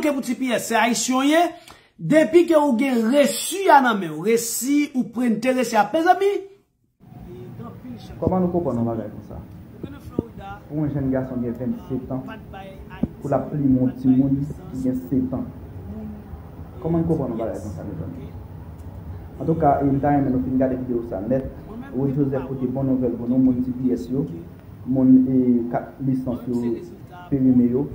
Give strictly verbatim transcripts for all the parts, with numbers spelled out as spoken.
Ke pou T P S, se Ayisyen w ye. Depi ke ou gen resi a nan men w, resi ou prente resi a. Mezanmi, kòman nou konprann yon bagay konsa? Pou yon jèn gason gen vennsetan, pou l ap plimen yon timoun ki gen setan. Kòman nou konprann yon bagay konsa, mezanmi? Antouka, e, m ta renmen nou fin gade videyo sa nèt. Rod Joseph pote bon nouvèl pou nou, moun T P S yo, moun, e, kat lisans yo perime yo.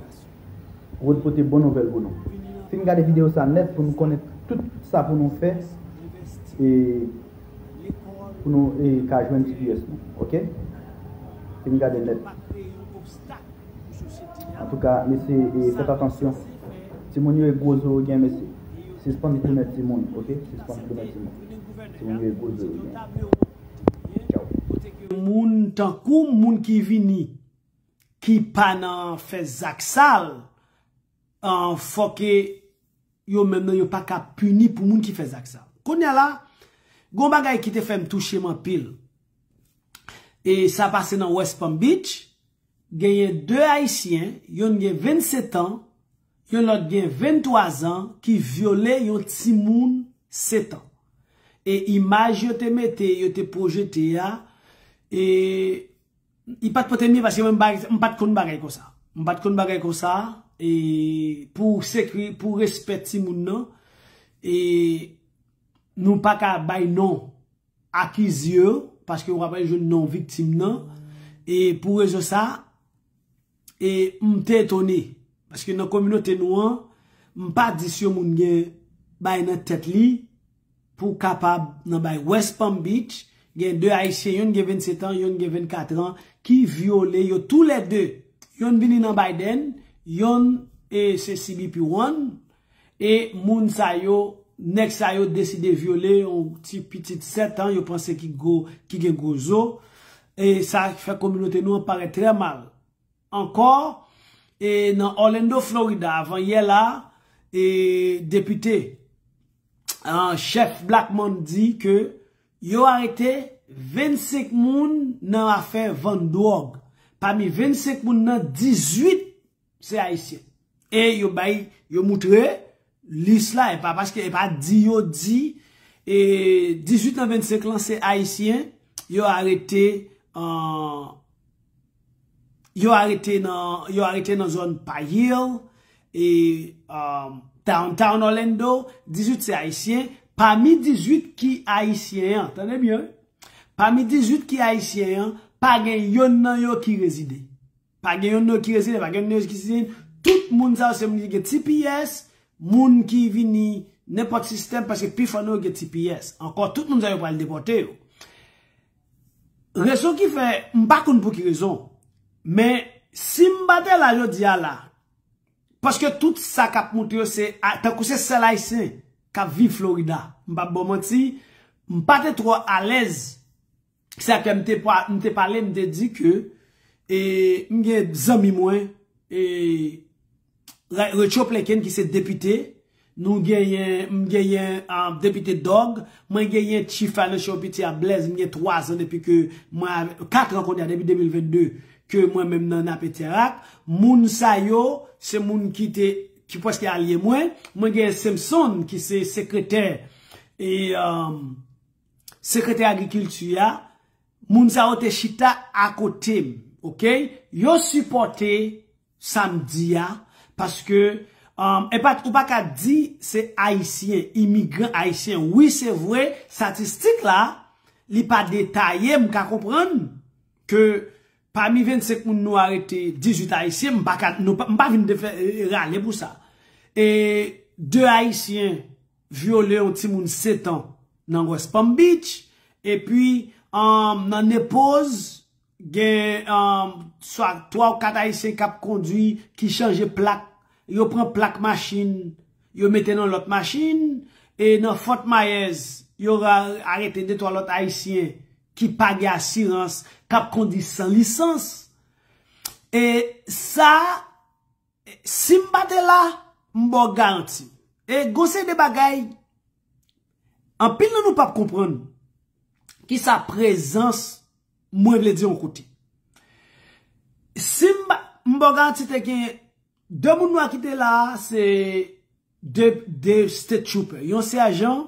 Rod pote bon nouvèl pou nou. Fin gade videyo sa nèt pou nou konnen tout sa pou nou fè, e pou nou, e, ka jwenn T P S nou, oke? Fin gade nèt. Antouka, mesye, e, fèt atansyon. Timoun yo e gwo zo yo gen, mesye. Sispann plimen timoun, oke? Sispann plimen timoun. Timoun yo e gwo zo yo gen. Tchaw. Moun tankou moun ki vini, ki pa nan fè zak sal, an, fòke yo menm nan yo pa ka pini pou moun ki fè zak sal. Kounye a la, gon bagay ki te fè m touche m anpil. E sa pase nan West Palm Beach, genyen de Ayisyen, yonn gen vennsetan, yon lòt gen venntwa zan, ki vyole yon timoun setan. E imaj yo te mete, yo te pwojete a, e li pa t pote m byen paske mwen m pa, m pa t konn bagay konsa. M pa t konn bagay konsa, e pou sekri-, pou respè timoun nan, e nou pa ka bay non akize yo, paske w pa pral jwenn non viktim nan. E pou rezon sa, e m te etone. Paske nan kominote nou an, m pa di si yon moun gen bay nan tèt li, pou kapab nan bay West Palm Beach, gen de Ayisyen, yonn gen vennsetan, yonn gen vennkat an, ki vyole yo toulède. Yonn vini nan Biden, yonn, e, se C B P one, e moun sa yo, nèg sa yo deside vyole yon ti pitit sèt an, yo panse ki gwo, ki gen gwo zo. E sa fè kominote nou an parèt trè mal. Ankò, e nan Orlando, Florida, avan yè la, e depite, ah, chèf Blackmun di ke yo arete vennsenk moun nan afè vann dwòg. Pami vennsenk moun nan, dizuit se Ayisyen. E yo bay, yo moutre lis la, e pa paske, e pa di yo di, e dizuit nan vennsenk lan se Ayisyen, yo arete, an, yo arete nan, yo arete nan zòn Payil, e, um, Downtown Orlando, dizuit se Ayisyen, pami dizuit ki Ayisyen an, tande byen, wi. Pami dizuit ki Ayisyen an, pa gen yonn nan yo ki rezide. Pa gen yonn nan yo ki rezide, pa gen yonn nan yo ki rezide. Tout moun sa yo se moun ki gen T P S, moun ki vini nenpòt sistèm, paske pifò nan yo gen T P S. Ankò, tout moun sa yo pral depòte yo. Rezon ki fè, m pa konn pou ki rezon, men si m pa te la jodi a la, paske tout sa k ap montre yo se, a, tankou se sèl Ayisyen k ap viv Florida. M p ap ba w manti, m pa te twò alèz. Se sa k fè m te pa, m te pale, m te di ke, e, m gen zanmi mwen, e, Re-, Recho Pleken ki se depite, nou genyen, m genyen, ah, depite Dòg, mwen genyen Chief Financial Officer a Blaise, m gen twa zan depi ke mwen, kat an kounye a, depi de mil vennde, ke mwen menm nan Napetèrak. Moun sa yo, se moun ki te, ki prèske alye mwen. Mwen genyen Simpson ki se sekretè, e, um, sekretè agrikilti a. Moun sa yo te chita akote m, oke? Yo sipòte sa m di a, paske, um, e pa, ou pa ka di se Ayisyen, imigran Ayisyen. Wi, se vre, statistik la, li pa detaye, m ka konprann ke pami vennsenk moun nou arete, dizuit Ayisyen, m pa ka, nou pa, m pa vin de fè, e, rale pou sa. E de Ayisyen vyole yon timoun sèt an nan West Palm Beach, epi, um, nan Naples, gen, um, swa twa ou kat Ayisyen k ap kondwi, ki chanje plak, yo pran plak machin, yo mete nan lòt machin, e nan Fort Myers, yo ra-, arete de twa lòt Ayisyen ki pa gen asirans, k ap kondwi san lisans. E sa, si m pa te la, m ba w garanti. E gon seri de bagay, anpil nan nou p ap konprann kisa prezans mwen vle di yon kote. Si m ba, m ba w garanti te gen De moun nwa ki te la a, se de, de state trooper. Yon sèjan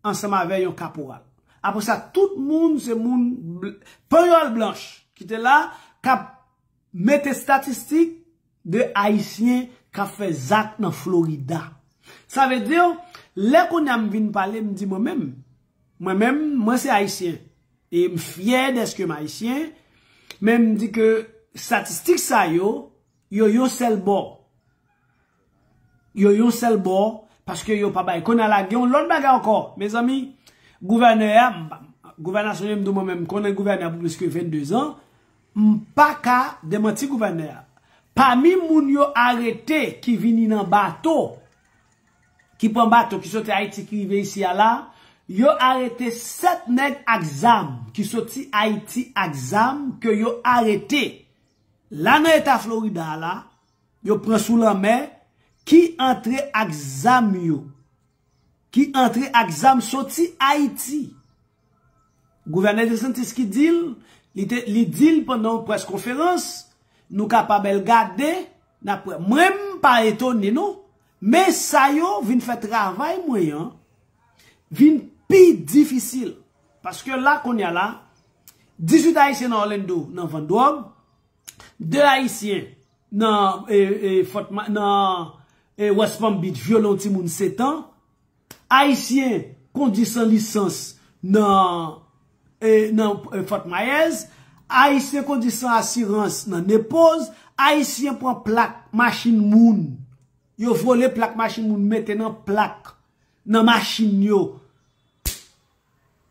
ansanm avè yon kaporal. Apre sa, tout moun se moun bl- panyòl blanch ki te la, k ap mete statistik de Ayisyen k ap fè zak nan Florida. Sa vle di, lè kounye a m vin pale, m di mwen menm, mwen menm, mwen se Ayisyen. E m fyè dèske m Ayisyen, men m di ke statistik sa yo, yo yon sèl bò. Yo yon sèl bò, paske yo pa bay. Kounye a la, gen yon lòt bagay ankò. Mezanmi, gouvènè a, m pa- gouvènasyon, m di mwen menm, m konnen gouvènè a pou plis ke vennde zan, m pa ka demanti gouvènè a. Pami moun yo arete ki vini nan bato, ki pran bato, ki soti Ayiti, ki rive isi a la, yo arete sèt nèg ak zam, ki soti Ayiti ak zam, ke yo arete la nan eta Florida a la, yo pran sou lanmè, ki antre ak zam yo, ki antre ak zam soti Ayiti. Gouvènè DeSantis ki di l, li te, li di l pandan yon près konferans, nou ka pa bèl gade, n ap wè. Mwen, m pa etone non, men sa yo vin fè travay mwen an vin pi difisil. Paske la, kounye a la, dizuit Ayisyen nan Orlando nan vann dwòg, de Ayisyen nan, e, e, Fort Ma- nan, e, West Palm Beach vyole yon timoun sèt an, Ayisyen kondui san lisans nan, e, nan, e, Fort Myers, Ayisyen kondui san asirans nan Naples, Ayisyen pran plak machin moun, yo vole plak machin moun, mete nan plak, nan machin yo.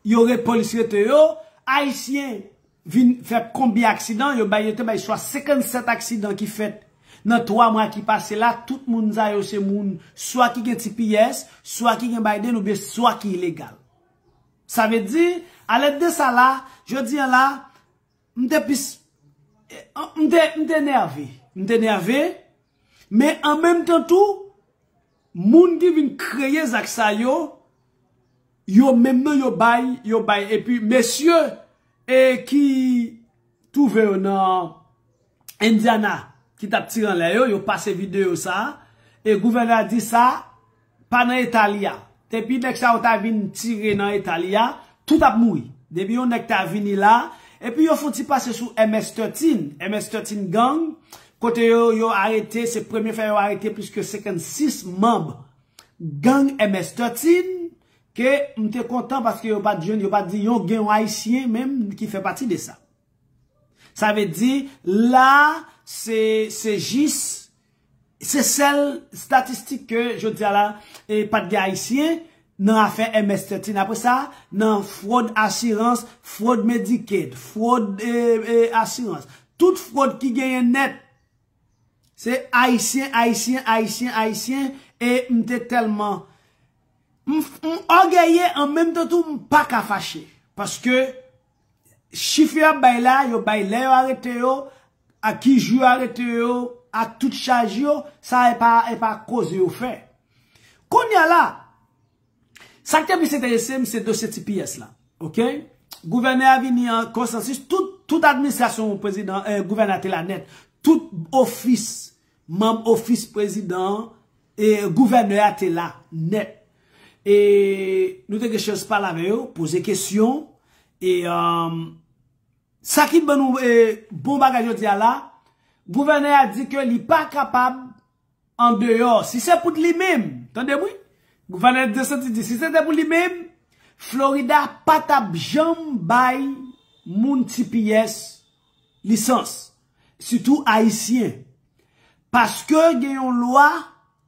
Yo re- polis rete yo, Ayisyen vin fè konbyen aksidan, yo bay, yo te bay swa senkannsèt aksidan ki fèt nan twa mwa ki pase la, tout moun sa yo se moun swa ki gen T P S, swa ki gen Biden oubyen swa ki ilegal. Sa vle di, alèd de sa la, jodi a la, m te plis, m te, m te nève, m te nève, men an menm tan tou, moun ki vin kreye zak sa yo, yo menm nan yo bay, yo bay. Epi mesye, e ki twouve yo nan Indiana, ki t ap tire anlè yo, yo pase videyo sa, e gouvènè a di sa pa nan eta li a. Depi nèg sa yo ta vin tire nan eta li a, tout ap mouri. Depi yon nèg ta vini la, epi yo fon ti pase sou M S trèz, M S trèz gang, kote yo, yo arete, se premye fwa yo arete plis ke senkannsis manm gang M S trèz, ke m te kontan paske yo pa t jwenn, yo pa t di yon gen yon Ayisyen menm ki fè pati de sa. Sa vle di, la, se, se jis, se sèl statistik ke jodi a la, e pa t gen Ayisyen nan afè M S trèz. Apre sa, nan fwod asirans, fwod Medicaid, fwod, e, e, asirans, tout fwod ki genyen nèt, se Ayisyen, Ayisyen, Ayisyen, Ayisyen, e m te tèlman, m, m ògeye, an menm tan tou, m pa ka fache. Paske chif yo ap bay la, yo bay lè yo arete yo, ak ki jou yo arete yo, ak tout chaj yo, sa e pa, e pa koze yo fè. Kounye a la, sa k te plis enterese m, se dosye T P S la. Oke? Gouvènè a vini an konsansis, tout, tout administrasyon prezidan, eh, gouvènè a te la nèt. Tout ofis, manm ofis prezidan an, e gouvènè a te la nèt. E nou te gen chans pale avè yo, poze kesyon. E, um, sa ki ban nou, e, bon bagay jodi a la, gouvènè a di ke li pa kapab andeyò, si se pou li menm, tande m wi, gouvènè DeSantis di, si se te pou li menm, Florida pa t ap janm bay moun T P S lisans, sitou Ayisyen. Paske gen yon lwa,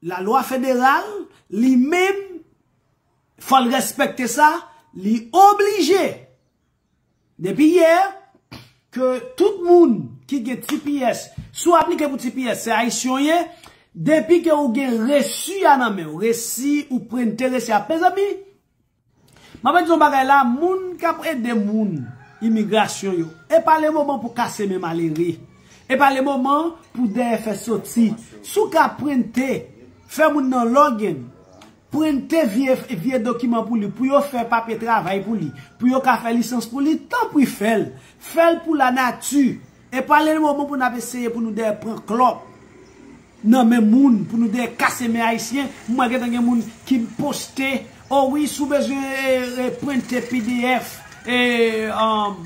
lalwa federal, li menm, fò l respekte sa, li oblije. Depi yè, ke tout moun ki gen T P S, si w aplike pou T P S, se Ayisyen w ye, depi ke ou gen resi a nan men w, resi ou prente resi a. Mezanmi, m ap di yon bagay la, moun k ap ede moun imigrasyon yo, e pa le moman pou kase men malere. E pa le moman pou dèyè fè soti. Si w ka prente, fè moun nan lògin, prente vye, vye dokiman pou li, pou yo fè papye travay pou li, pou yo ka fè lisans pou li, tanpri fè l. Fè l pou lanati. E pa le moman pou n ap eseye pou nou dèyè pran klòp. nan men moun, pou nou dèyè kase men Ayisyen. Mwen gentan gen moun ki poste, o wi, si w bezwen e, e, prente P D F, e, um,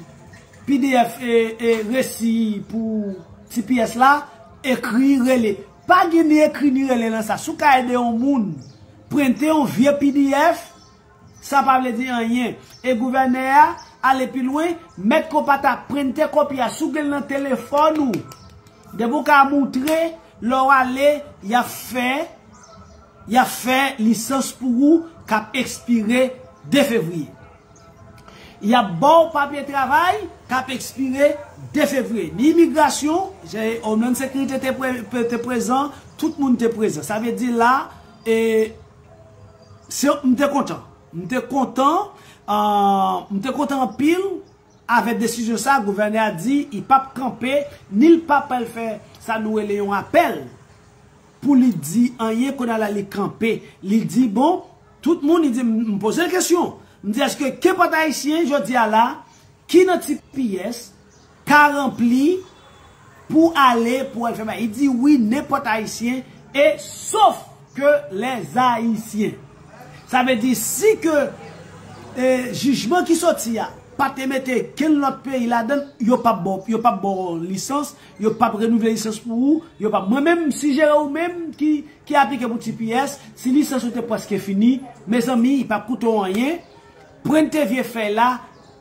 P D F e, e, resi pou T P S la, ekri, rele. Pa gen ni ekri ni rele nan sa. Si w ka ede yon moun prente yon vye P D F, sa pa vle di anyen. E gouvènè a ale pi lwen, mèt konpa ta prente kopi a, si w gen l nan telefòn ou. Depi w ka moutre, lè w ale, y ap fè, y ap fè lisans pou ou k ap ekspire de fevriye. Y ap ba w papye travay k ap ekspire de fevriye. Ni imigrasyon, Homeland Security te, pre, te prezan, tout moun te prezan. Sa vle di la, e, se, m te kontan. M te kontan, ah, m te kontan anpil avèk desizyon sa. Gouvènè a di li p ap kanpe, ni l pa pral fè sa nou rele yon apèl pou li di anyen, kounye a la li kanpe. Li di, bon, tout moun, li di, m, m poze l kesyon. M di, èske kenpòt Ayisyen, jodi a la, ki nan T P S, ka ranpli pou ale, pou al fè bagay? Li di, wi, nenpòt Ayisyen, e sof ke lèzayisyen. Sa vle di, si ke, e, jijman ki soti a pa te mete kenn lòt peyi ladan l, yo p ap ba w, yo p ap ba w lisans, yo p ap renouvle lisans pou ou, yo p ap. Mwen menm, m sijere ou menm ki, ki aplike pou T P S, si lisans ou te prèske fini, mezanmi, li p ap koute w anyen. Prente vye fèy la,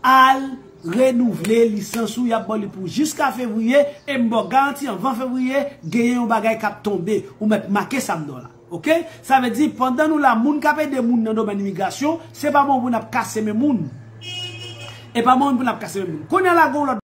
al renouvle lisans ou, y ap ba w li pou jiska fevriye, e m ba w garanti anvan fevriye, genyen yon bagay k ap tonbe, ou mèt make sa m di w la. Oke? Sa vle di, pandan nou la, moun k ap ede moun nan domèn imigrasyon, se pa bon pou n ap kase men moun. E pa bon pou n ap kase men moun. Kounye a la, gen yon lòt